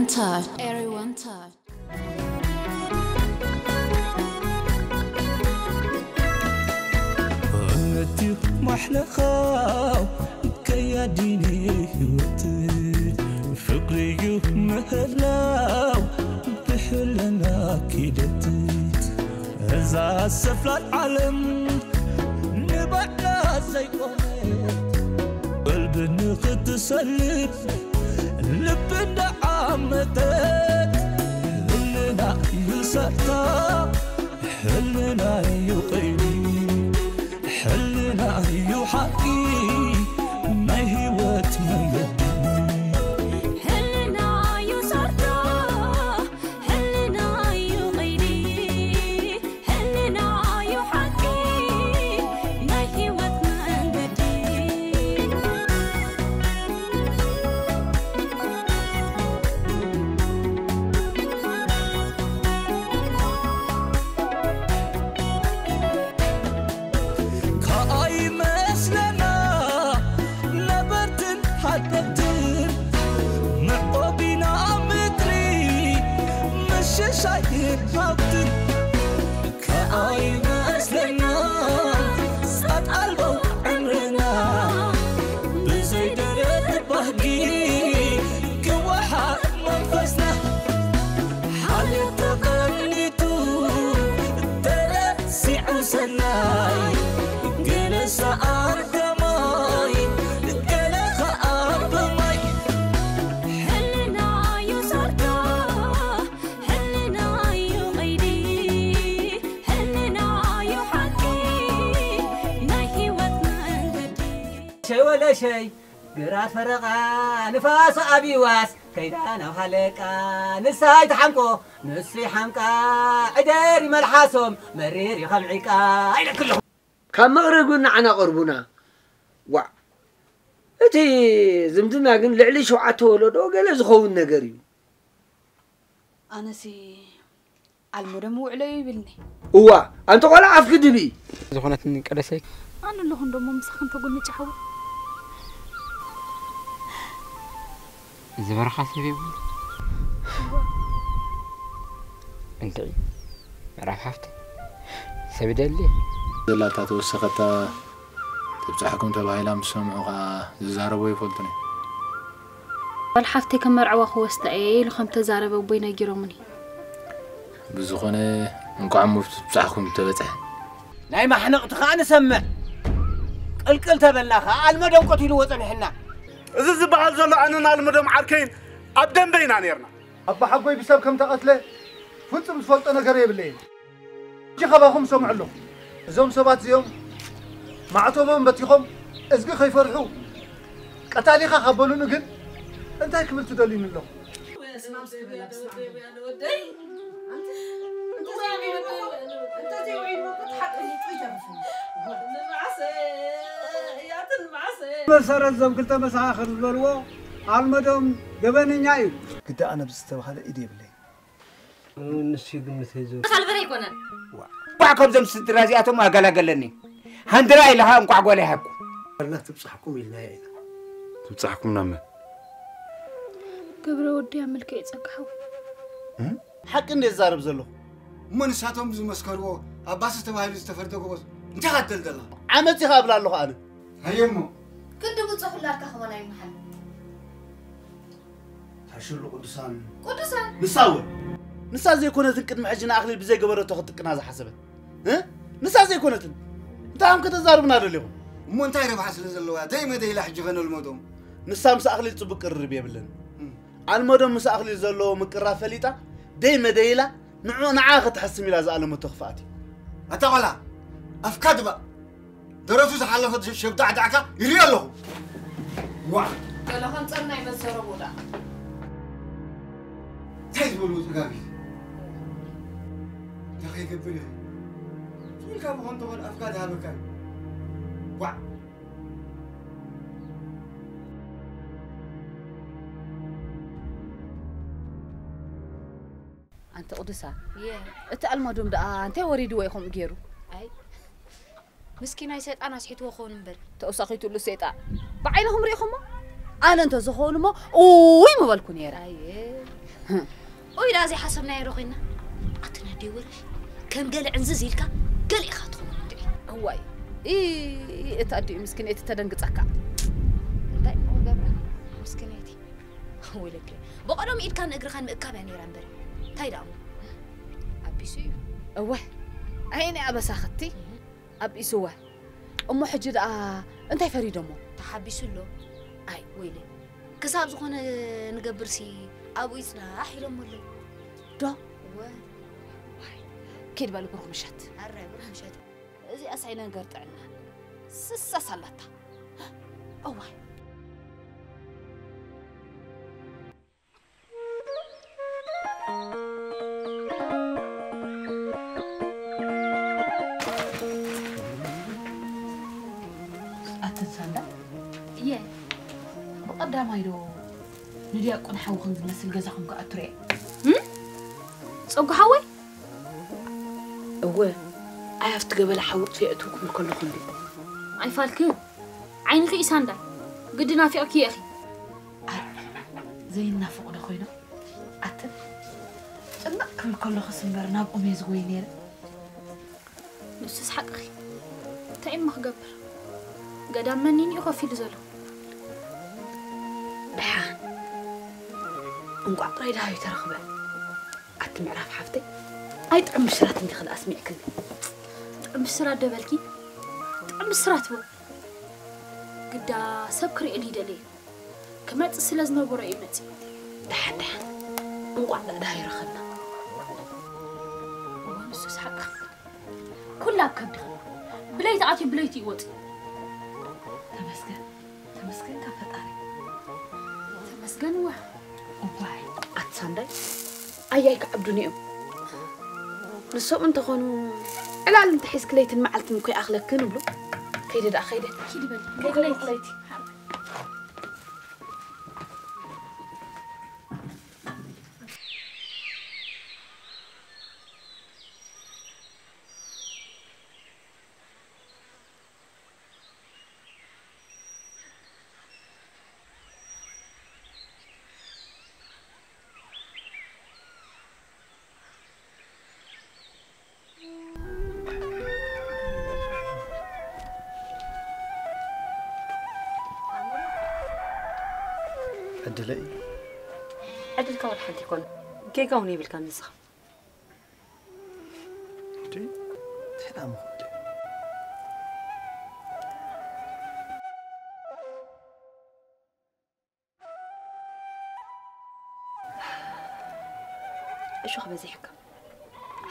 Touch. Everyone touch. እምነትዩ ማሕለኻ ከያዲኒ ህይወት ፍቅርዩ ምህላው ብሕልና ኪደት እዛ ሰፍላል ዓለም ንባዕላ ዘይቆመት ቀልቢ ንኽትሰልብ ልቢ እንዳዓመተት ህልና እዩ ሰርታ ሕልና እዩ ቐይዲ ሕልና እዩ ሓቂ ናይ ህይወት መንገዲ ሕልና እዩ ሰርዶ ሕልና እዩ ቐይዲ ሕልና እዩ ሓቂ ናይ ህይወት መንገዲ ከኣይመስለና ነበርትን ሓደግትን ምዕቆቢና ምድሪ ምሽሻይን ሃብትን ከኣይመስለና ጻት ኣልቦ ዕምርና ብዘይ ደረት ባህጊ ክወሓጥ መንፈስና ሓልዮት ተቐኒቱ ተረሲዑ ሰናይ ገለ ሰኣን ከማይ ገለ ኸኣ ብማይ ሕልና እዩ ሰርዶ ሕልና እዩ ቐይዲ ሕልና እዩ ሓቂ ናይ ህይወት መንገዲ ሸይ ወለሸይ ግራት ፈረቓ ንፋስ ኣቢዋስ ከይዳ ናብ ሃለቃ ንሳ ይትሓምቆ ንሱ ይሓምቃ ዕደር ይመልሓሶም መሪር ይኸም ዒቃ ኢለክሎ ካብ መቕረቢ ንዓና ቀርቡና ዋዕ እቲ ዝምድና ግን ልዕሊ ሸውዓተ ወለዶ ገለ ዝኸውን ነገር እዩ ኣነሲ ኣልመዶ ምውዕሎ እዩ ይብልኒ እዋ ኣንቲ ቆልዓ ኣፍኪ ድቢ ዝኾነትኒ ቀደሰይ ኣነ ኣለኹ እንደሞ ምሳኺ እንተጎኒ ጫሓዊ ዝበረኻ ሰብ የብሉ እንድዒ ምዕራፍ ሃፍቲ ሰብ ይደሊ ዘላታ ተወሰኸታ ትብጻሕኩም ተባሂላ ምስ ሰምዑ ኸኣ ዝዛረቦ ይፈልጡን እዮም ጓል ሓፍተይ ከመርዕዋ ክወስዳ እየ ኢሉ ከም ተዛረበ ኣቦይ ነጊሮምኒ። ብዝኾነ እንቋዕ እሞ ብትብጻሕኩም ተበጽሐ። ናይ ማሕነቕቲ ኸኣ ንሰምዕ ቅልቅል ተበልና ኸኣ ኣልመዶም ቀቲልዎ ጸኒሕና እዚ ዝበሃል ዘሎ ኣነን ኣልመዶም ዓርከይን ኣብ ደንበ ኢና ነርና ኣባሓጎይ ብሰብ ከም ተቐትለ ፍጹም ዝፈልጦ ነገር የብለይን ሕጂ ኻባኹም ሰምዑ ኣለኹ እዞም ሰባት እዚኦም ማዕተቦም በቲኾም እዝጊ ኸይፈርሑ ቀታሊኻ ካብ በሉኒ ግን እንታይ ክብል ትደልዩኒ ኣለኹም መሰረት እዞም ክልተ መሰኻኽር ዝበልዎ ኣልመዶም ገበነኛ እዩ። ግዳ ኣነ ብዝተባህለ ኢድ የብለይ። ንሱ ግምት ሒዙ። ካልበረ ኣይኮነን። ኳዕ ካብዞም ስድራ እዚኣቶም ኣገላገለኒ። ሃንድራ ኢለኻ እንቋዕ ጓል ይሃብኩ። ዋላ ትብጻሕኩም ኢልናያ ኢና። ትብጻሕኩም ናብ መን? ገብረ ወዲ ኣመልከ ይጸግሓው። ሓቂ እንደ ዝዛረብ ዘለኹ እሞ ንሳቶም ዝመስከርዎ ኣባሲ ተባሂሉ ዝተፈርደ ጎቦስ እንታይ ኻትደልደላ ዓመፅ ኢኻ እብላ ኣለኹ ኣነ ሃየሞ ክንዲ ብፁዕ ሁላልካ ከማን ኣይመሓል ታሽሉ ቅዱሳን ቅዱሳን ንሳ እውን ንሳ ዘይኮነትን ቅድሚ ሕጂ ንኣኽሊል ብዘይገበረቶ ክትጥቅና ዝሓሰበት እ? ንሳ ዘይኮነትን እንታይ ከም ከተዛርብና ደሊኹም እሞ እንታይ ረብሓ ስለ ዘለዋ ደይ መደይላ ሕጂ ኸነልመዶም ንሳ ምስ ኣኽሊል ጽቡቅ ቅርርብ የብለን ኣልመዶም ምስ ኣኽሊል ዘለዎ ምቅራብ ፈሊጣ ደይ መደይላ ንዑ ንዓ ክትሕስም ኢላ ዝኣለመቶ ክፍኣት እዩ ኣታ ቆላ ኣፍካ ድባ ደረቱ ዝሓለፈ ሸብዳዕዳዕካ ይርኢ ኣለኹ ዋ ገለ ከምፀና ይመሰረቡ ዳ እንታይ ዝበሉ ጥጋቢት እንታይ ከይገብር ኢኻ ኢልካ ብኸንቶ ኾን ኣፍካ ዝሃበካ እዩ ዋ ኣንቲ ቅዱሳ እቲ ኣልመዶም ደኣ እንታይ ወሪድዎ ኢኹም ገይሩ ኣይ ምስኪናይ ሰይጣን ኣስሒትዎ ክኸውን እምበር ተውሳኺትሉ ሰይጣን ብዓይንኹም ርኢኹሞ ኣነ እንተዝኸውን እሞ እውይ ምበልኩ ነይረ ኣየ ኦይ፣ ዳ ዘይሓሰብናዮ ዶ ኮይንና? ኣቲ ናደይ ወረሽ፣ ከም ገለ ዕንዝዝ ኢልካ ገለ ኢኻ ትኸውን እንድዒ። እዋይ፣ ኢ፣ እቲ ኣዲኡ ምስኪነይቲ ተደንግጸካ። እንታይ እሞ ክገብራ? ምስኪነይቲ። ወይለከ፣ ብቐደሙ ኢድካን እግርኻን ምእካብ እያ ነይራ እምበር። እንታይ ደኣ እሞ? ኣቢሱ እዩ። እወ፣ ኣይኒ ኣበሳኽቲ። ኣቢሱወ። እሞ ሕጂ ደኣ እንታይ ፈሪዶሞ? ተሓቢሱ ኣሎ። ኣይ፣ ወይለ። ክሳብ ዝኾነ ንገብርሲ ኣብኡ ይጽናሕ ኢሎሞ ኣለዉ። ዶ? እወ። ዋይ፣ ኪድ በል ብሩኽ ምሸት። ኣረ፣ ብሩኽ ምሸት። እዚኣስ ኣይ ነገር ጥዕና። ስሰስ ኣላታ። እዋይ። ኣትን ሳንዳ? እየ። ብቐዳማይ ዶ ንዲያቆን ሓውኽን ዝመስል ገዛኹም ክኣቱ ርኤ? እም? ጸጉ ሓወይ? እወ፣ ኣይ ኣብቲ ገበላ ሓዊ ጥፊ የእትው ክብል ከለኹ እንዲ። ኣይፋልክን። ዓይንኺ እዩ ሳንዳይ። ግዲ ናፊቕኪ ኢኺ። ኣረ፣ ዘይናፍቑ ዶ ኮይኖም? ኣትን፣ ጭንቕ ክብል ከለኹስ እምበር ናብኦም እየ ዝጎይ ነይረ። ንሱስ ሓቅኺ። እንታይ እሞ ክገብር? ገዳም መኒን እዩ ኮፍ ኢሉ ዘሎ? ደሓን። እንቋዕ ጥራይ ደሃዩ ተረኽበ። ኣቲ ምዕራፍ ሓፍተይ፣ ኣይ ጥዑም ብስራት እንዲኺ ደኣ ኣስሚዕክኒ። ጥዑም ብስራት ዶ በልኪ? ጥዑም ብስራት እወ። ግዳ ሰብ ክርእየሉ ይደሊ እዩ። ክመጽእ ስለ ዝነበሮ እዩ መጺኡ። ደሓን፣ ደሓን። እንቋዕ ደኣ ደሃዩ ረኸብና። እወ፣ ንሱስ ሓቅኺ። ኩሉ ኣብ ከብድኺ። ብለይቲ ኣትዩ ብለይቲ እዩ ወጺኡ። ተመስገን፣ ተመስገን ካብ ፈጣሪ። ተመስገን እወ። እዋይ፣ ኣቲ ሳንዳይ፣ ኣያይ ክዓብዱኒ እዮም። ንሶም እንተኾኑ ዕላል እንተሒዝኪ ለይትን መዓልትን እኮ ይኣኽለክን ይብሉ። ከይደ ደኣ፣ ከይደ። ኪዲ በሊ። ከይደ ለይቲ። ዕድለይ። ዕድልካ ወላ ሓንቲ ይኮነ። ጌጋ እውን የብልካ ንስኻ። እንዴ? እንታይ ደኣ ምኾነ? እሾኽ በዚሕካ።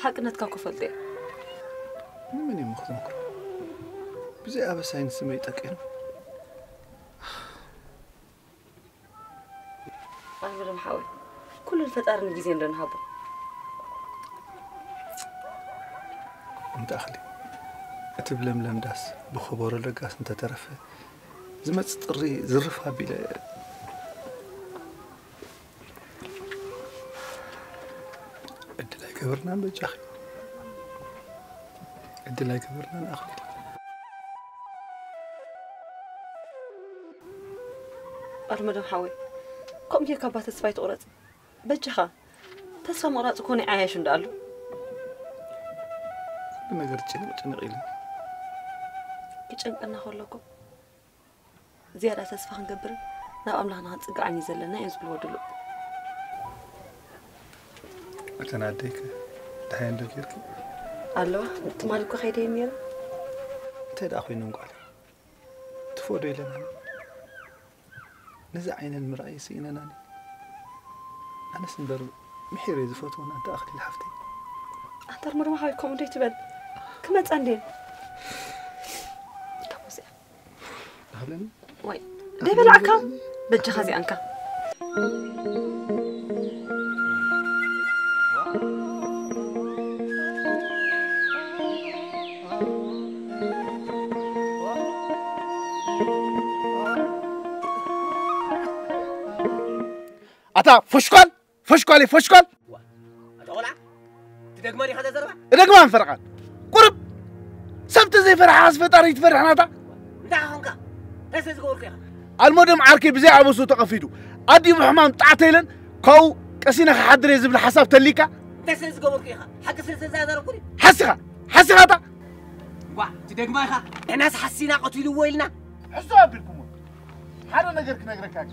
ሓቅነትካ እኮ ፈልጦ እየ። ንመን እዮም ክተንክሩ? ብዘይ ኣበሳይ ንስመይ ጠቂኖም። ኣልምረም ሓወይ፣ ኩሉ ንፈጣሪ ንግዜ እንዶ ንሃቦ። እንተ ኣኽሊ፣ እቲ ብለምለም ዳስ ብኸበሮ ለጋስ እንተተረፈ፣ ዝመጽእ ጥሪ ዝርፍ ኣቢለ። ዕድል ኣይገበርናን በጃኺ። ዕድል ኣይገበርናን ኣኽሊል። ኣልመደም ሓወይ፣ ከምኡ ጌርካ እባ ተስፋ ኣይትቑረጽ። በጃኻ፣ ተስፋ ምቑራጽ እኮ ናይ ዓያሹ እንዳኣሉ። ኩሉ ነገር ጭንቕ ጭንቕ ኢሉ። ክጨንቀና ከሎ እኮ ዝያዳ ተስፋ ክንገብርን ናብ ኣምላኽና ክንጽግዕን እዩ ዘለና እዮም ዝብልዎ ድሉው። እተን ኣደይከ ደሃየን ዶ ጌርኪ? ኣለዋ፣ ትማሊ እኮ ከይደየን ነይረን። እንታይ ደኣ ኮይነን ጓል? ትፎ ዶ ኢለናኒ? ነዚ ዓይነን ምርኣይ ስኢነናኒ። ኣነስ እምበር ምሒር እየ ዝፈትወን ኣንታ ኣኽሊል ሓፍተይ። ኣንታ ኣርመርማ ሓወይ ከምኡ ደይትበል። ክመጻ እንድየን። ኣህለን። ዋይ፣ ደይ በላዕካ? በጃኻ እዚኣንካ። ኣታ ፈሽኳል፣ ፈሽኳል፣ ፈሽኳል። ዋ፣ ኣታ ቆልዓ፣ ትደግማ ዲኻ እዛ ዘረባ? እደግማ ፈረቓን። ቁርብ ሰብ ተዘይፈርሓስ ፈጣሪ ትፈርሕ ናታ? እንታይ ኾንካ? እንታይ ስለ ዝገበርኩ ኢኻ? ኣልሞደም ዓርከይ ብዘይ ኣበሱ ተቐፊዱ። ኣዲኡ ብሕማም ጣዕተ ኢለን ካብኡ ቀሲነ ክሓድር እየ ዝብል ሓሳብ ተሊካ? እንታይ ስለ ዝገበርኩ ኢኻ? ሓቂ ስለ ዝተዛዘረኩ ድዩ? ሓስኻ! ሓስኻ እታ! ዋ፣ ትደግማ ኢኻ። ንሕናስ ሓሲና ቀቲልዎ ኢልና። ሕሶ ኣቢልኩሞ። ሓደ ነገር ክነግረካ እዩ።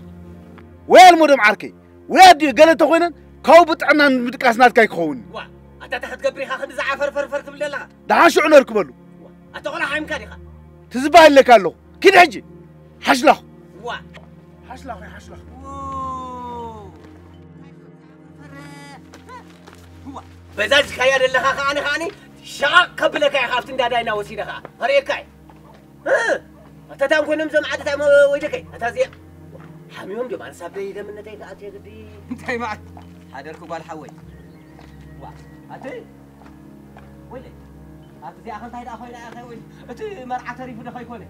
ወይ ኣልሞዶም ዓርከይ፣ ወይ ኣዲኡ ገለ ተኾይነን ካብኡ ብጥዕና ምድቃስ ናትካ ኣይክኸውን። ዋ፣ ኣታ እንታይ ክትገብር ኢኻ ክንዲ ዝዓፈር ፈርፈር ትብል ዘለኻ? ደሓን ሽዑ ነርክበሉ። ዋ፣ ኣታ ቆልዓ ሓሚምካ ዲኻ? ትዝባህ ኣለካ ኣለኹ። ኪድ ሕጂ። ሓሽላኽ። ዋ። ሓሽላኽ፣ ሓሽላኽ። ዎ። ዋ። በዛ ዝካያ ዘለኻ ከዓኒ፣ ከዓኒ ሸቓቕ ከብለካ ኢኻ ኣብቲ እንዳዳይና ወሲደ ኸዓ። ኸርእየካ እየ። እ፣ ኣታ ታን ኮይኖም እዞም ዓድታይ ሞ-፣ ወይለከይ፣ ኣታ እዚኣ ሓሚሞም ድዮም? ኣነስ ኣብ ደይ ደምነተይ ክኣትየ ግዲ። እንታይ መዓት? ሓደርኩ ጓል ሓወይ። ዋ፣ ኣቲ፣ ወይለይ፣ ኣብቲ እዚኣ ከ እንታይ ደኣ ኮይና እያ፣ እንታይ ወይ? እቲ መርዓ ተሪፉ ዶ ከይኮነ?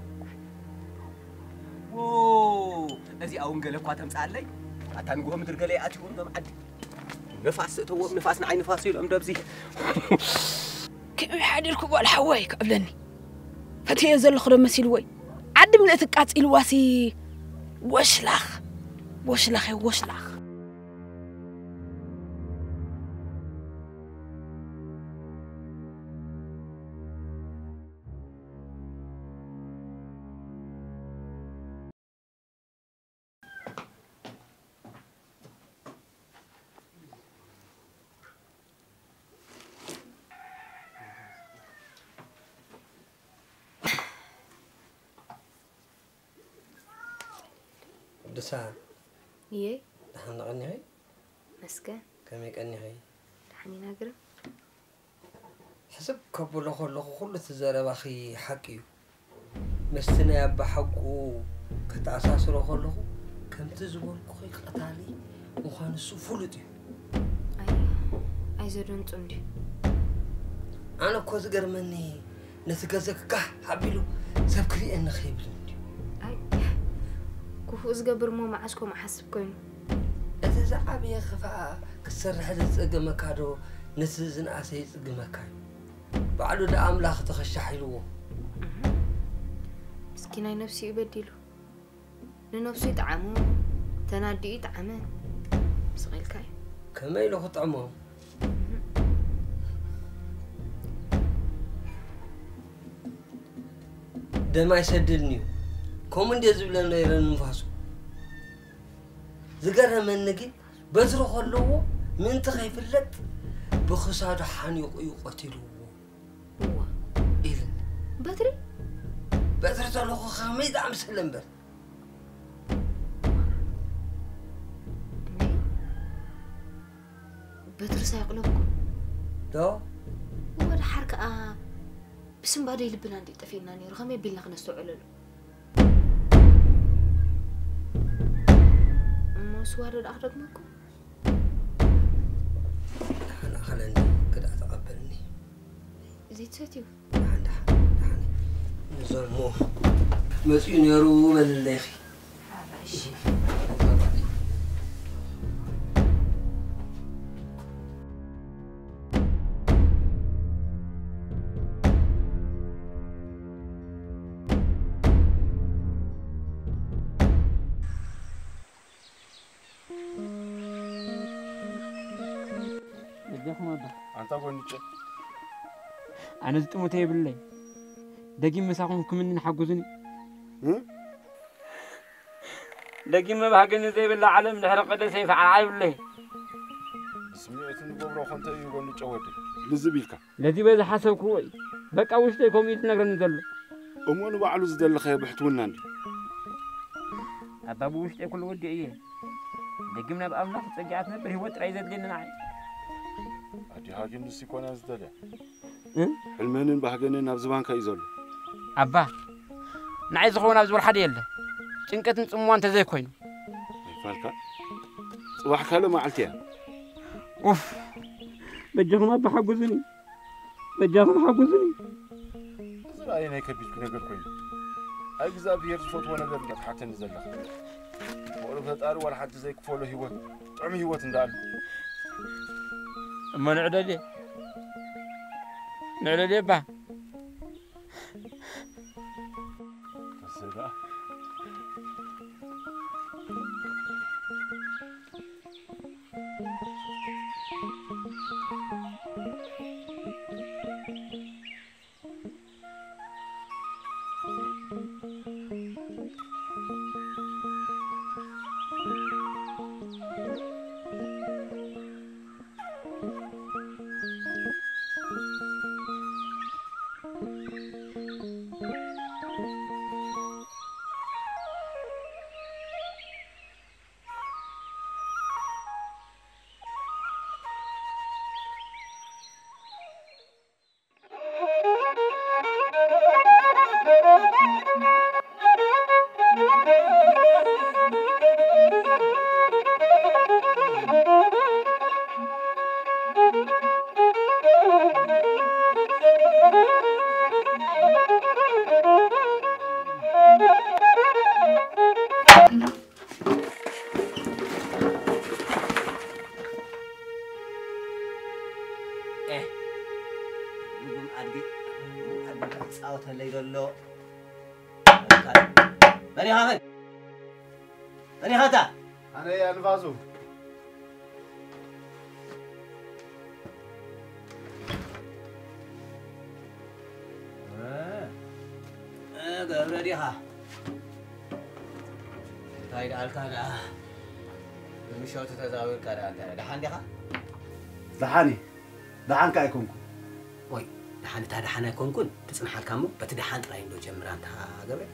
ዎ፣ እዚኣ እውን ገለ እኳ ተምጽኣለይ። ኣታ ንግሆ ምድሪ ገለ ይኣትይዎም እዞም ዓዲ። ንፋስ እተዎም፣ ንፋስ ንዓይ ንፋስ ኢሎም ደብዚ። ከመይ ሓዲርኩ ጓል ሓወይ ክእብለኒ። ፈትየ ዘለኹ ዶ መሲልወይ? ዓዲ ምልእቲ ቃጺልዋሲ። ወሽላኽ፣ ወሽላኽ፣ ወሽላኽ። ቅዱሳ፣ እየ። ደሓን ቀኒኺ? መስገን። ከመይ ቀኒኺ? ደሓን ኢና ግርም። ሕስብ ከብሎ ከለኹ ኩሉ እቲ ዘረባኺ ሓቂ እዩ። ምስቲ ናይ ኣባ ሓቁ ከተኣሳስሮ ከለኹ ከምቲ ዝበልኩኺ ቀታሊ ምዃኑ እሱ ፍሉጥ እዩ። ኣይ፣ ኣይዘደንጹን ድዩ? ኣነ እኮ ዝገርመኒ ነቲ ገዘ ክጋህ ኣቢሉ ሰብ ክርእየኒ ከይብልን ድዩ? ኣይ፣ ክፉእ ዝገብር እሞ መዓስ ከምኡ ሓስብ ኮይኑ? እቲ ዝዓበየ ክፋእ ክትሰርሕ ዘጸገመካ ዶ ነቲ ዝንኣሰ የጽግመካ እዩ? ባዕሉ ደኣ ኣምላኽ ተኸሻሒልዎ። እህ። ምስኪናይ ነብሱ እዩ በዲሉ። ንነብሱ ይጥዓሞ፣ ተናዲኡ ይጥዓመ። ስቕ ኢልካ እዩ። ከመይ ኢሉ ክጥዕሞ? ደም ኣይሰድድን እዩ። ከምኡ እንድየ ዝብለ ነይረ ንንፋሱ። ዝገረመኒ ግን በትሪ ከለዎ ምእንቲ ከይፍለጥ ብኽሳዱ ሓኒቑ እዩ ቀቲልዎ። እዋ። ኢልን። በትሪ? በትሪ ተለኹ ከመይ ዝኣምሰለ እምበር። እንዴ? በትሪ ሳይቕለብኩ። ዶ? ወደ ሓር ከኣ ብስንባደይ ልብና እንዴ ጠፊእና ነይሩ፣ ከመይ ቢልና ክነስተውዕለሉ? እሞ ስዋ ዶ ደኣ ክደግመኩም? ደሓን ኣኸለኒ፣ ክዳእ ተቐበልኒ። ዘይትሰትዩ? ደሓን፣ ደሓን፣ ደሓን። ንዞሞ መጺኡ ነይሩ በልለይኺ። ሓራሽ። በጃኹም ኣባ። ኣንታ ጎንጨ። ኣነ ዝጥሙተ የብለይ። ደጊም ምሳኹም ክምንን ሓጉዝኒ። እ? ደጊም መባህገኒ ዘይብላ ዓለም ድሕሪ ቀደሰ ይፈዓዓ ይብለይ። ስምዒት ንገብሮ ኮንተ እዩ ጎንጨ ወዲ። ልዝብ ኢልካ። ነዚ በዚ ሓሰብክዎ እዩ። በቃ ውሽጠይ ከምኡ እዩ ዝነግረኒ ዘሎ። እሞ ንባዕሉ ዝደለኻዮ ብሕትውና እንድዩ። ኣባ ብውሽጠይ ኩሉ ወዲኤ እየ። ደጊም ናብ ኣምላኽ ጸጊዓ ትነብር ህይወት ጥራይ ዘድልየኒ ንዓይ። ኣዲኻ ግን ንሱ ይኮና ዝደልያ። እ? ሕልመንን ባህገንን ኣብ ዝባንካ እዩ ዘሎ። ኣባ፣ ንዓይ ዝኸውን ኣብዚ ወርሓደ የለ። ጭንቀትን ጽምዋ እንተዘይኮይኑ። ኣይፋልካ። ጽባሕ ካልእ መዓልቲ እያ። ኡፍ፣ በጃኹም ኣባ ሓጉዙኒ። በጃኹም ሓጉዙኒ። እዚ ረኣየ ናይ ከቢድኩ ነገር ኮይኑ። እግዚኣብሄር ዝፈትዎ ነገር እንዳ ትሓተኒ ዘለኻ። ፍቕሪ ፈጣሪ ዋላ ሓንቲ ዘይክፈሎ ህይወት፣ ጥዑም ህይወት እንዳ ኣሎ። እሞ ንዕደልየ። ንዕደልየ እባ። እሰይ ደኣ። ኤህ፣ ጉም ኣድጊ፣ ጉም ኣድጊ ክጻወተለይ ዘሎ። መን ኢኻ መን? መን ኢኻ ኣንታ? ኣነ እያ ንፋሱ። እ፣ ገብረ ዲኻ? እንታይ ደኣልካ ደኣ? ብምሸቱ ተዛዊርካ ደኣ እንታይ ደኣ? ደሓን ዲኻ? ደሓን እየ። ደሓንካ ኣይኮንኩን። ወይ፣ ደሓን እታ ደሓን ኣይኮንኩን ትጽንሓልካ እሞ፣ በቲ ደሓን ጥራይ እንዶ ጀምራ እንታ ገብረ።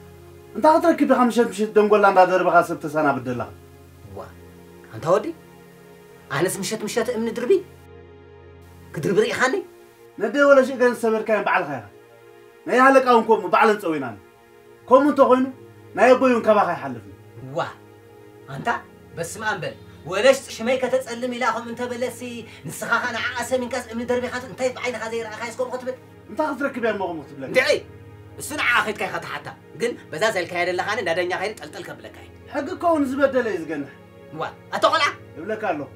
እንታይ ክትረክብ ኢኻ ምሸት ምሸት ደንጎላ እንዳደርበኻ ሰብ ተሰናብድ ዘለኻ? ዋ፣ ኣንታ ወዲ፣ ኣነስ ምሸት ምሸት እምኒ ድርቢ? ክድርቢ ርኢኻኒ? ነደይ ወለሽ እግረን ዝሰበርካየን ባዕልኻ ኢኻ። ናይ ሃለቃ እውን ከምኡ ባዕለን ጸዊናኒ። ከምኡ እንተኾይኑ፣ ናይ ኣቦይ እውን ካባኻ ኣይሓልፍን። ዋ፣ ኣንታ፣ በስመ ኣብ በል። ወለሽ ሽመይ ከተጸልም ኢላ ከምኡ እንተበለሲ፣ ንስኻ ኸኣ ንዓኣ ሰሚንካስ እምኒ ደርቢኻስ እንታይ ብዓይንኻ ዘይረኣኻዮስ ከምኡ ክትብል? እንታይ ክትረክብ እያ እሞ ከምኡ ክትብለካ? እንድዒ፣ እሱ ንዓኣ ኸይድካ ኢኻ ትሓታ። ግን በዛ ዘልካያ ዘለኻኒ እንዳ ዳኛ ከይደ ጠልጠል ከብለካ እየ። ሕጊ እኮ እውን ዝበደለ እዩ ዝገንሕ። ዋ፣ ኣታ ቖልዓ! እብለካ ኣለኹ።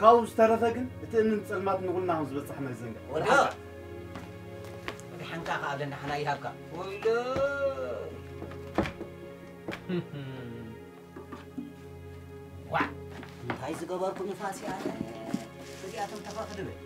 ካብኡ ዝተረፈ ግን እቲ እምንን ጸልማትን ንኹልና ከም ዝበጽሓና ይዘንግዕ። ወዲ፣ ወዲ ሓንካ ከኣ ኣለና ሓና ይሃብካ። ወይለይ። ዋዕ፣ እንታይ ዝገበርኩ ንፋስ እያ ኣነ። እዚኣቶም ተኸኽ ድብል።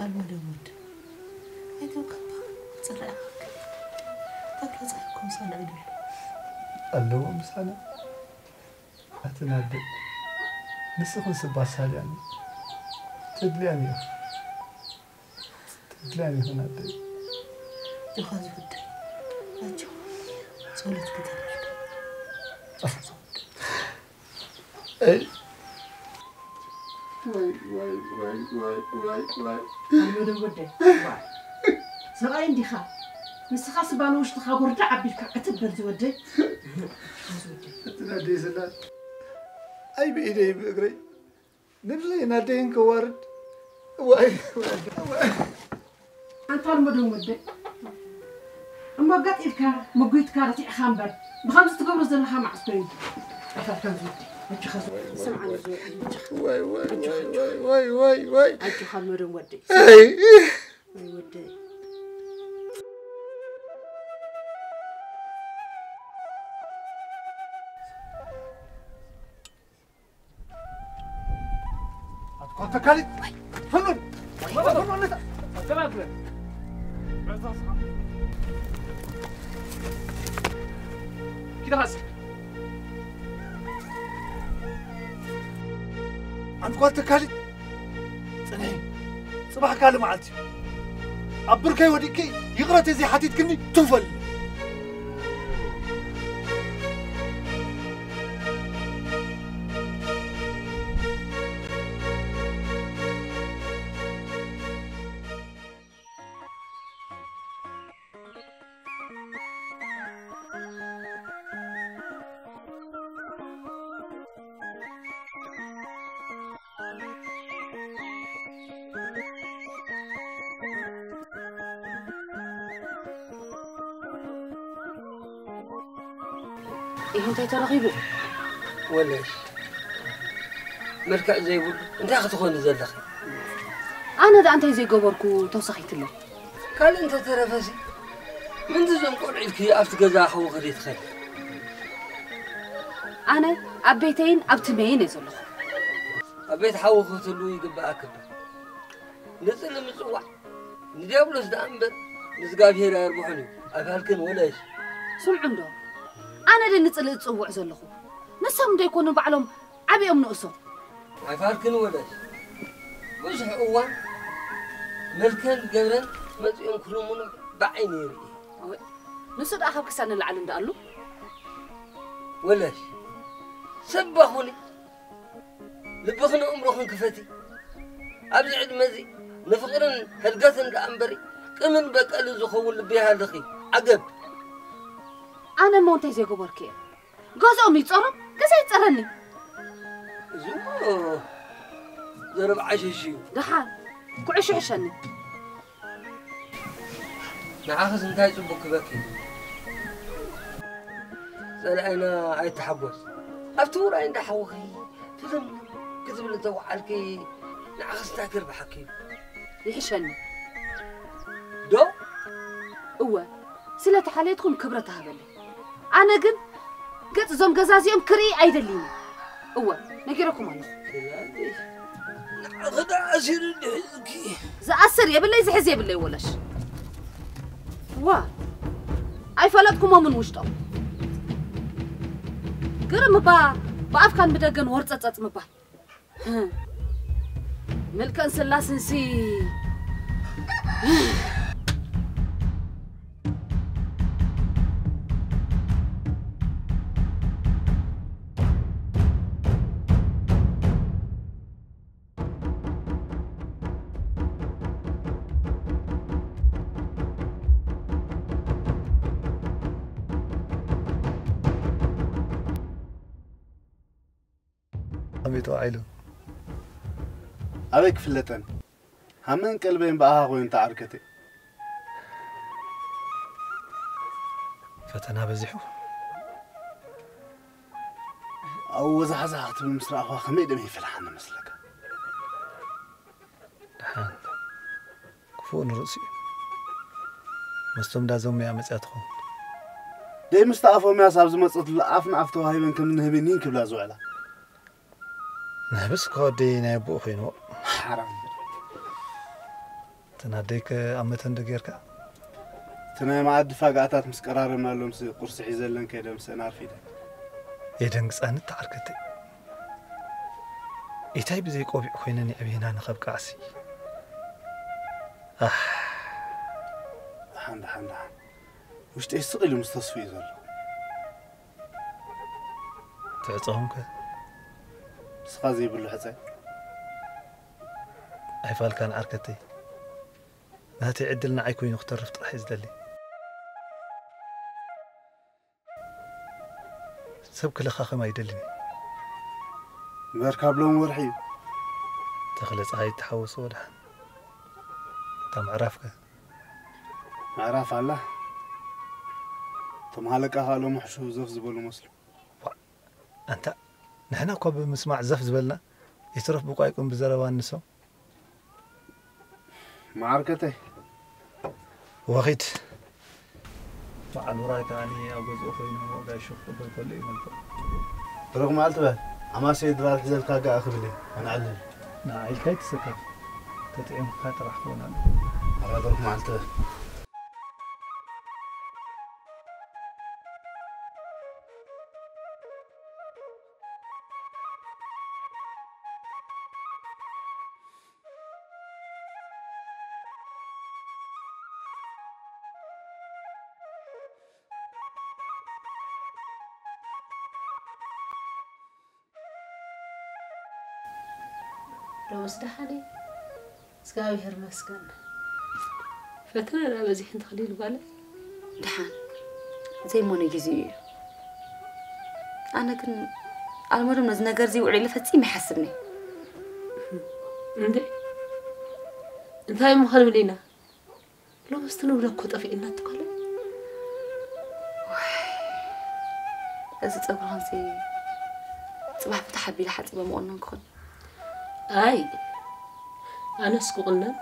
ኣልወደ ወድ ኣይተውከባ ጽላእ ተገጻ ኮምሳለ ኣይደሉ ኣለዎ ምሳለ ኣትናደ ንስኹን ስባት ሳልያን ተድልያን እዩ። ትድልያን ይኹን ኣደይ። ኣጆኻ ዝወደይ፣ ኣጆኻ። ጸሎት ግበረልካ። ኣይ። ዋይ፣ ዋይ፣ ዋይ፣ ዋይ፣ ዋይ፣ ዋይ። ኣልመደ ወደይ፣ ዋይ። ሰብኣይ እንዲኻ? ንስኻስ ባል ውሽጥኻ ጎርዳ ኣቢልካ ዕትብ በል ዝወደይ። ኣጆኻ ዝወደይ። እቲ ናደይ ዘላት። ኣይ ብኢደይ ብእግረይ። ንብለይ ናደይን ከዋርድ። ዋይ፣ ዋይ፣ ዋይ። ኣንታ ኣልመደም ወደይ። እሞ ገጥ ኢልካ፣ መጒትካ፣ ረቲዕኻ እምበር፣ ብኸምዚ ትገብሮ ዘለኻ መዓስ ኮይኑ? ኣታ ከምዚ ወደይ፣ ኣጆኻ ዝወደይ፣ ስምዓኒ ዝወደይ፣ ኣጆኻ። ዋይ፣ ዋይ፣ ኣጆኻ፣ ዋይ፣ ኣጆኻ። ዋይ፣ ዋይ፣ ዋይ፣ ዋይ። ኣጆኻ ኣልመደም ወደይ። ኣይ። ወይ ወደይ። ኣትኳ ተካሊት፣ ፍኑን። ኪዳስ። ኣንኳ ተካሊት፣ ጽንሒ። ጽባሕ ካልእ መዓልቲ እዩ። ኣብ ብርከይ ወዲቅኪ ይቕረ ተዘይሓቲትክኒ ትውፈል። ኢህ እንታይ ተረኺቡ? ወለሽ መልክዕ ዘይብሉ እንታይ ክትኾኒ ዘለኺ? ኣነ ደኣ እንታይ ዘይገበርኩ ተወሳኺትሎ? ካልእ እንተተረፈሲ ምንዲ እዞም ቆልዑ ኢልኪ ኣብቲ ገዛ ሓውኺ ደይትኸዲ? ኣነ ኣብ ቤተይን ኣብ ትመይን እየ ዘለኹ። ኣብ ቤት ሓውኺ ክትህልዊ ይግብኣኪ እምበር ንጽሊ ምጽዋዕ ንዲያብሎስ ደኣ እምበር ንእዝጋብሄር ኣየርብሖን እዩ። ኣይፋልክን ወለሽ። ስምዑ እንዶ፣ ኣነ ደ ንጽሊ እጽውዕ ዘለኹ? ንሶም እንዶ ኣይኮኑን ባዕሎም ዓቢኦም ንእሶም። ኣይፋልክን ወለሽ። ብዙሕ እዋን መልከን ገብረን መጺኦም ክልምኑ ብዓይኒ ይርኢ። ወይ፣ ንሱ ደኣ ካብ ክሳድ ንላዕሊ እንዳኣሉ። ወለሽ ሰብ ባኹኒ ልብኽን ኣእምሮኽን ክፈቲ። ኣብዚ ዕድመ እዚ ንፍቕርን ህድገትን ደኣ እምበሪ ቅምን በቀልን ዝኸውን ልቢ ይሃልኺ። ዓገብ። ኣነ እሞ እንታይ ዘይገበርኩ እየ? ገዝኦም ይጸሮም፣ ገዛ ይጸረኒ። እዚ እሞ ዘረብ ዓሸሽ እዩ። ደሓን ኩዕሹ ሕሸኒ። ንዓኽስ እንታይ ጽቡቕ ክበኪ? ጸላኢና ኣይተሓጎስ። ኣብቲ ውራይ እንዳ ሓውኺ ትልም ክትብል እንተወዓልኪ ንዓኽስ እንታይ ክርብሓኪ እዩ? ይሕሸኒ። ዶ? እወ፣ ስለ ተሓልየትኩም ክብረት ተሃበለይ። ኣነ ግን ገጽ እዞም ገዛ እዚኦም ክርኢ ኣይደልይን። እወ፣ ነጊረኩም ኣለኹ። ንዓኺ ደኣ ኣሲሩ እንዲሒዙኪ። ዝኣስር የብለይ፣ ዝሕዝ የብለይ ወለሽ። ዋ፣ ኣይፈለጥኩሞምን ውሽጦም። ግርም እባ ብኣፍካን ብደገን ወርጸጸጽ ምባል። ምልከን ስላስንሲ። ከመይ ተባሂሉ? ኣበይ ክፍለጠን? ሃመን ቀልበይን ብኣኻ ኮይኑ ተዓርከተይ። ፈተና በዚሑ። ኣብኡ ወዛሕዛሕ ክትብል ምስ ረኣኹዋ ከመይ ደም ይፈልሓኒ መስለካ? ደሓን ክፉእ ንርእሲ እዩ። መስቶም ዳዞም እያ መፅያ ትኸውን። ደይ ምስ ተኣፎምያስ ኣብ ዝመፀትሉ ኣፍ ንኣፍ ተዋሂበን ከም ንህቢ ኒን ክብላ ዝውዕላ። ንህብስ ከወደይ ናይ ኣቦኡ ኮይንዎ። ሓራም። እተን ኣደይከ ኣብ መተን ዶ ጌርካ? እቲ ናይ መኣዲ ፋጋኣታት ምስ ቀራረብናሎምሲ ቁርሲ ሒዘለን ከይደ ምስአን ኣርፊደ። የደንግጻኒ እታ ዓርከተይ። ኢታይ ብዘይ ቆቢዕ ኮይነን የዕብየና ንኸብቃዕሲ። ኣሕ። ደሓን ደሓን ደሓን። ውሽጠይ ስቕ ኢሉ ምስ ተስፉ እዩ ዘሎ። ትዕጾኹምከ? ንስኻ ዘይብሉ ሕጸ። ኣይፋልካን ዓርከተይ። ናተይ ዕድል ንዓይ ኮይኑ ክተርፍ ጥራሕ እየ ዝደሊ። ሰብ ክለኻኸም ኣይደልን። እምበር ካብ ሎም ወርሒ እዩ። ተኽለ ፀሃይ ተሓወሶ ወድሓን። እታ ምዕራፍከ? ምዕራፍ ኣላ። እቶም ሃለቃ ኻሎም ሕሹ ዘፍ ዝበሉ መስሉ። ኣንታ ንሕና እኳ ብምስማዕ ዘፍ ዝበልና ይትረፍ ብቋይቁን ብዘረባን ንሶም መዓርከተይ ወኺድ በዓል ውራይ ከዓኒ ኣብ ገዝኡ ኮይኑ ጋይሾ ክቕበል ከሎ እዩ መልክዑ። ብሩኽ መዓልቲ በል። ኣማሰይ ድራር ሒዘልካ ጋኣ ክብል እየ። ኣንዕልል። ንዓ ኢልካ ኣይትሰከፍ። ተጥዒምካ ጥራሕ ክኾን ኣሎ። ኣረ ብሩኽ መዓልቲ በል። ሎምስ ደሓን እየ፣ እግዚኣብሔር ይመስገን። ፈተና ደኣ በዚሕን ተኽሊል ጓለይ። ደሓን ዘይሞነ ግዜ እዩ። ኣነ ግን ኣልመዶም ነዚ ነገር እዚ ውዒለ ፈጺመ ይሓስብኒ። እንዴ እንታይ እሞ ክንብል ኢና? ሎምስ እቲ ንብሎ እኮ ጠፊእና ትኳለ። እዚ ጸጉርኻንሲ ጽባሕ ፍታሕ ኣቢለ ሓጺበ ምቑነን ክኾን። ኣይ ኣነስ ክቑነን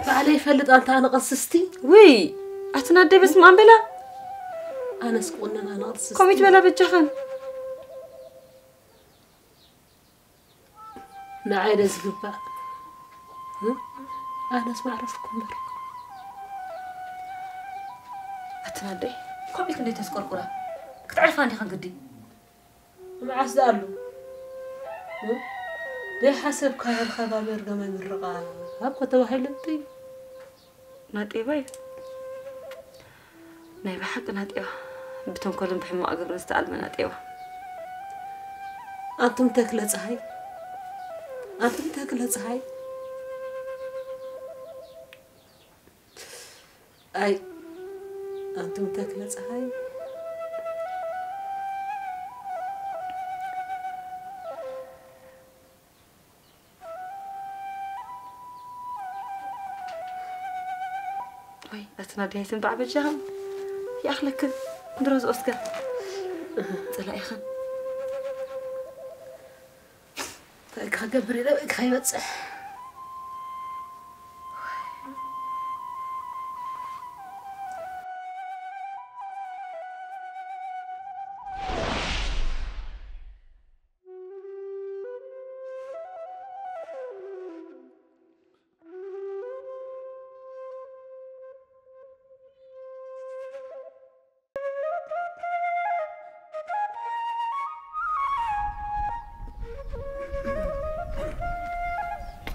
ባዕለይ ይፈልጥ ኣንታ ኣነ ቅስስቲ። ውይ ኣቲ ናደይ በስመ ኣብ በላ። ኣነስ ክቑነን ኣነ ቅስስቲ። ኮሚት በላ በጃኽን። ንዓይ ዶ ዝግባእ? ኣነስ ማዕረፍኩ እምበር። ኣቲ ናደይ ከምኡ ኢልክ እንዴት ተስቆርቁራ ክትዕርፋ እንዲኻን ግዲ። መዓስ ዝኣሉ ዘይሓሰብካዮ ርኸባ መርገመ ምርቓ ኣብ ከተባሂሉ እንተይ ናጤባ እዩ። ናይ ብሓቂ ናጤባ። ብተንኮልን ብሕማቕ ግብርን ዝተኣልመ ናጤባ። ኣንቱም ተክለ ፀሃይ፣ ኣንቱም ተክለ ፀሃይ፣ ኣይ ኣንቱም ተክለ ፀሃይ። ወይ ኣስናድያይ ዝንባዕ በጃኹም ይኣኽለክን ድሮ ዝኦስከ ፀላኢኽን። እንታይ ክገብር ኢለ ወይ ከይበፅሕ።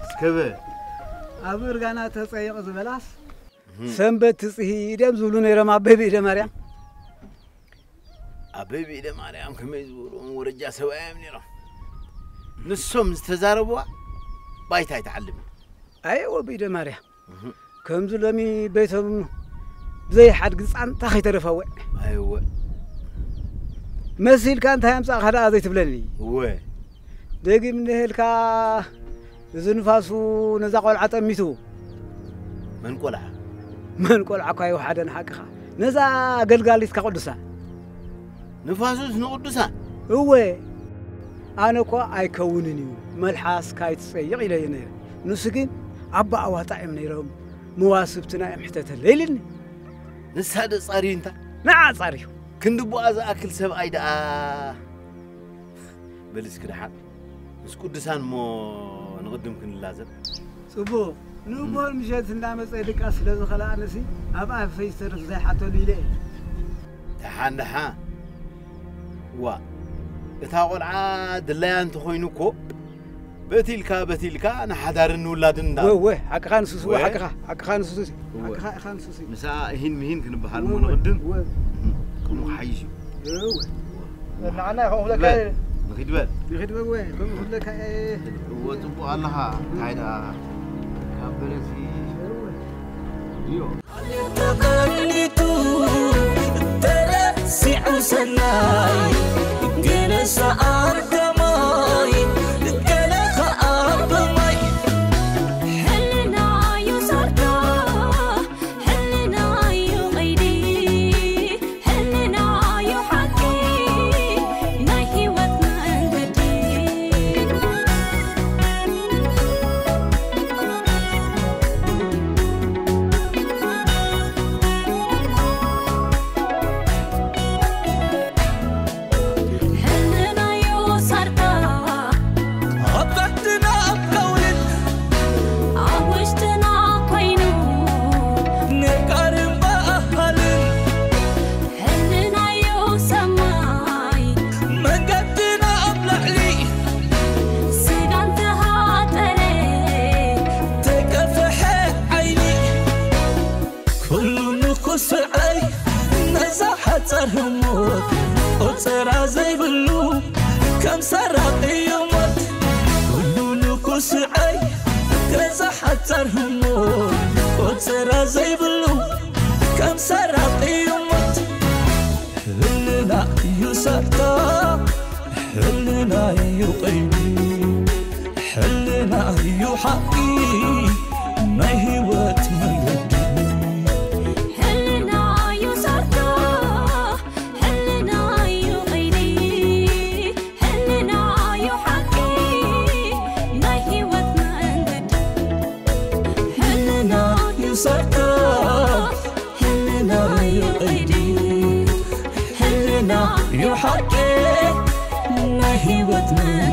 እስከበ ኣብ እርጋና ተጸይቕ ዝበላስ ሰንበት ትጽሂ ኢደም ዝብሉ ነይሮም ኣበይ ብኢደ ማርያም። ኣበይ ብኢደ ማርያም ከመይ ዝበሉ ወረጃ ሰብኣይ እዮም ነይሮም። ንሶም ዝተዛረብዋ ባይታ ኣይትዓልም። ኣየወ ብኢደ ማርያም ከምዚ ሎሚ ቤቶም ብዘይ ሓድጊ ጻንታ ከይተረፈወ። ኣይወ። መሲልካ እንታይ ኣምጻእካ ደኣ ዘይትብለኒ። እወ። ደጊም እንሄልካ እዚ ንፋሱ ነዛ ቆልዓ ጠሚቱ። መን ቆልዓ? መን ቆልዓ እኳ ይውሓደን ሓቅኻ። ነዛ ኣገልጋሊትካ ቅዱሳን። ንፋሱስ ንቅዱሳን? እወ። ኣነ እኳ ኣይከውንን እዩ መልሓስ ካይትጸይቕ ኢለዮ ነይረ። ንሱ ግን ኣባ ኣዋጣ እዮም ነይሮም። መዋስብትና እዮም ሕተተለይ ኢልኒ። ንሳ ዶ ጻርዩ እንታ? ንዓ ጻርዩ። ክንዲ ቡኣ ዝኣክል ሰብኣይ ደኣ። በል እስኪ ደሓን ምስ ቅዱሳን እሞ ንቕድም ክንላዘብ። ጽቡቕ። ንእጎል ምሸት እንዳመጸ ድቃስ ስለ ዝኸልኣንሲ ኣብ ኣፈይ ዝተርፍ ዘይሓተሉ ኢለ እየ። ደሓን ደሓን። ዋ እታ ቆልዓ ድላያ እንተኾይኑ እኮ በቲልካ በቲልካ ንሓዳርን ንውላድን እንዳ ወ ወ ሓቅኻ ንሱስ ወ ወ ሓቅኻ ሓቅኻ ንሱስ ወ ሓቅኻ ኢኻ ንሱስ ምስኣ እሂን ምሂን ክንበሃል እሞ ወ ንቕድም ወ እም፣ ከምኡ ክሓይሽ እዩ። ወ ንዓና ከምኡ ክብለካ በል፣ እየ። ንኺድ በል። ንኺድ በል ወ ከምኡ ክብለካ እየ። እወ ጽቡቕ ኣለኻ። እንታይ ደኣ ካብ በለሲ ወ ድዮ? ተቐሊጡ ተረሲዑ ሰናይ ገለ ሰኣን ከማይ ገለ ኸኣ ብማይ ሕልናዩ ሰርዶ ሕልናዩ ቐይዲ ሕልናዩ ሓቂ ናይ ህይወት መንገዲ። ሕልናዩ ሰርዶ ኣብ ታሕትና ኣብ ቀውልን ኣብ ውሽጥና ኮይኑ ነቃርን በኣሃልን ሕልናዩ ሰማይ መንገድና ኣብ ላዕሊ ስጋን ተሃጠረ ተቀፈሐ ዓይኒ ኩሉ ንኹስዐይ ነዛ ሓጻር ህሞት ቆጸራ ዘይብሉ ከም ሰራቂ ሞት ኩሉ ንኹስዐይ ነዛ ሓጻር ህሞት ቆጸራ ዘይብሉ ከም ሰራቂ ሞት ሕልና እዩ ሳታ ሕልና እዩ ቀይዲ ሕልና እዩ ሓቂ ናይ ህይወት መንገዲ ሕልና እዩ ሳታ ሕልና እዩ ቀይዲ ሕልና እዩ ሓቂ ናይ ህይወት መንገዲ ሕልና እዩ ሳታ ሕልና እዩ ቀይዲ ሕልና እዩ ሓቂ ናይ ህይወት መንገዲ